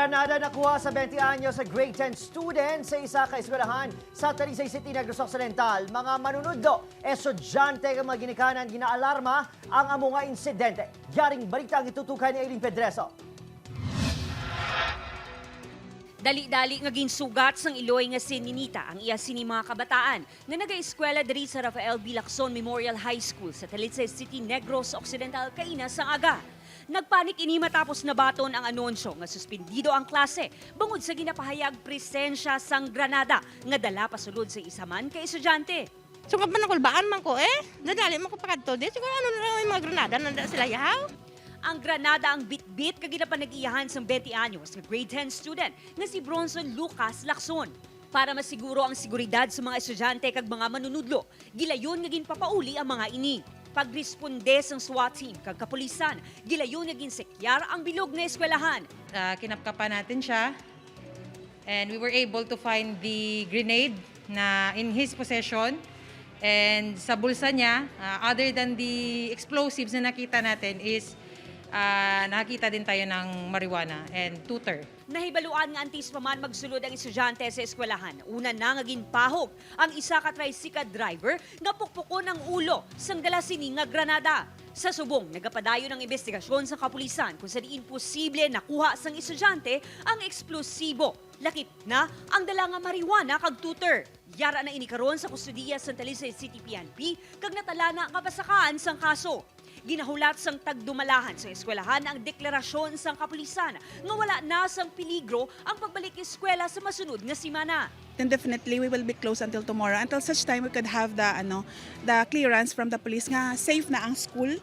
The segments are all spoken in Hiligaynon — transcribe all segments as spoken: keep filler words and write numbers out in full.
Granada nakuha sa twenty anyos sa grade ten student sa isa ka eskwelahan sa Talisay City, Negros Occidental. Mga manunudlo, estudyante kag mga ginikanan ginaalarma ang amo nga insidente. Yaring balita ang itutukan ni Aileen Pedreso. Dali-dali nga ginsugat sang iloy nga si Ninita ang iya sini mga kabataan nga nagaeskwela diri sa Rafael B. Lacson Memorial High School sa Talisay City, Negros Occidental kaina sang aga. Nagpanik ini matapos nabaton ang anunsyo nga suspendido ang klase bangod sa ginapahayag presensya sang granada nga dala pasulod sa isa man ka estudyante. Sungkab man, nakulbaan man ko eh. Nadali man ko pakadto di. Siguro ano na lang yung mga granada na sila yahaw. Ang granada ang bitbit nga ginapanag-iyahan sang twenty anyos nga grade ten student nga si Bronson Lucas Lacson. Para masiguro ang seguridad sa mga estudyante kag mga manunudlo, gilayon nga ginpapauli ang mga ini. Pagresponde sang SWAT team kag kapulisan, gilayon nga ginsekyar ang bilog nga eskwelahan. Ah, kinapkapan natin siya. And we were able to find the grenade na in his possession. And sa bulsa niya, ah, other than the explosives na nakita natin is ah, nakakita din tayo ng marijuana and tutor. Nahibaluan nga antes pa man magsulod ang estudyante sa eskwelahan, una na nga ginpahog ang isa ka tricycle driver nga pukpukon ang ulo sang dala sini nga granada. Sa subong, nagapadayon ang imbestigasyon sa kapulisan kung sa diin posible nakuha sang estudyante ang eksplosibo, lakip na ang dala nga marijuana kag tutor. Yara na ini karon sa kustodiya sang Talisay City P N P kag natalana nga pasakaan sang kaso. Ginahulat sang tagdumalahan sang eskwelahan ang deklarasyon sang kapulisan nga wala na sang peligro ang pagbalik eskwela sa masunod nga semana. Then definitely we will be closed until tomorrow, until such time we could have the ano, the clearance from the police nga safe na ang school.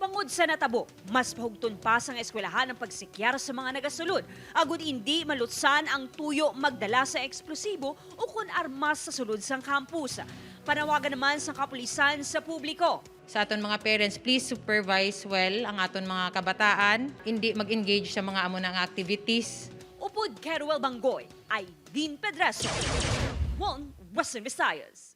Bangod sa natabo, mas pahugton pa sang eskwelahan ang pagsikyar sa mga nagasulod, agud indi malutsan ang tuyo magdala sa eksplosibo ukon armas sa sulod sang campus. Panawagan naman sang kapulisan sa publiko. Sa aton mga parents, please supervise well ang aton mga kabataan. Indi mag-engage sa mga amo na nga activities. Upod kay Ruel Banggoy, Aileen Pedreso, One Western Visayas.